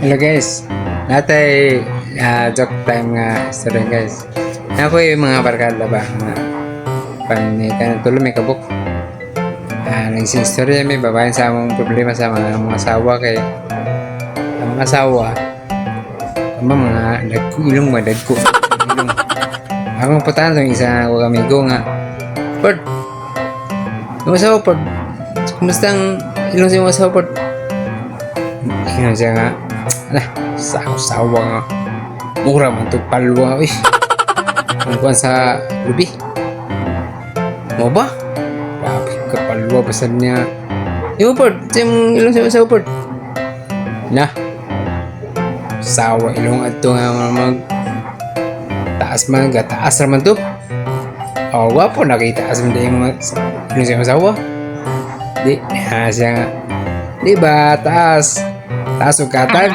Hello guys, natay joke time nga istorya, guys. Ako yung mga barkada ba nga pan kanang tulo may kabuk. Nagsistorya mi babae sa among problema sa mga asawa kay ang mga asawa ang mga dagko ilong ba, dagko ilong. Akong putahan tong isa ko amigo nga, "Pard, yung asawa, Pard, kumusta ang ilong sa imong asawa, Pard?" Ingon siya nga, "Ala, sawa nga. Mura man to palwa, uy. Ang kuwan sa lubi. Mo ba? Grabe ka palwa basta niya. Yung Pard, sa imong ilong sa imong asawa, Pard." "Na, sawa ilong adto nga mag taas man, gataas raman to. Oh, gwapo nakita taas man di mga ilong sa imong asawa." Di, ha, siya nga, "Di ba, taas. Taas o katag."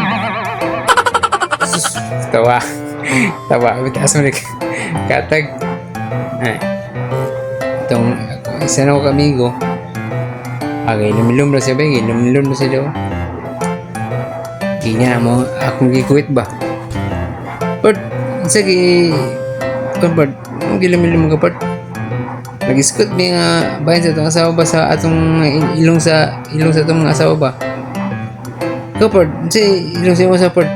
Sus, tawa. Tawa. Taas mo katag. Ay. Itong isa na ko kamigo. Agay, lumilom na siya ba? Lumilom na siya daw. Ginya mo, akong gikuit ba? But, sige, kun Bert, ang gilumilom ka, Bert. Nag-iskot mi nga bahin sa atong asawa ba, sa atong ilong sa atong mga asawa ba? Ikaw, Bert, si ilong sa imong asawa, Bert.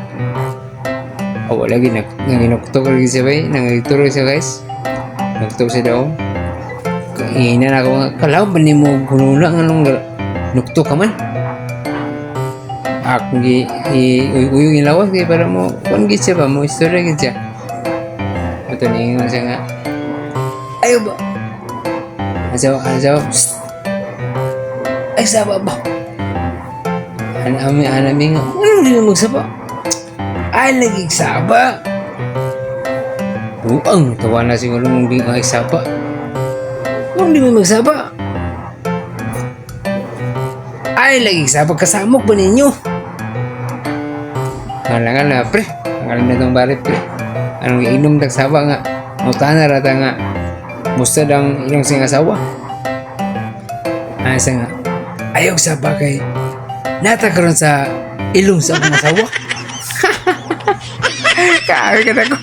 Oh, wala lagi nag nanginuktok lagi siya bay, nangituro siya, guys. Nagtog siya daw. Ina na ako nga, kalaw ba nimo gununa nga nung nukto ka man? Akong gi i uyong ilawas kay para mo kun gid siya ba mo istorya gid siya. Ito ni siya nga. "Ayo ba? Asawa, asawa. Psst. Ay, saba ba? Ana ami, ana mi nga. Ano di na magsaba? Ay, lagi saba. Buang, tawa na siguro mong di ay saba. Kung di mo magsaba. Ay, lagi saba, kasamok ba ninyo? Ngala nga pre. Ang na itong barit, pre. Anong iinom tag saba nga. Mutana rata nga. Musta dang ilong sing asawa. Ay, siya nga. Ayaw saba kay nata karon sa ilong sa akong asawa." Kaawi ka na ko.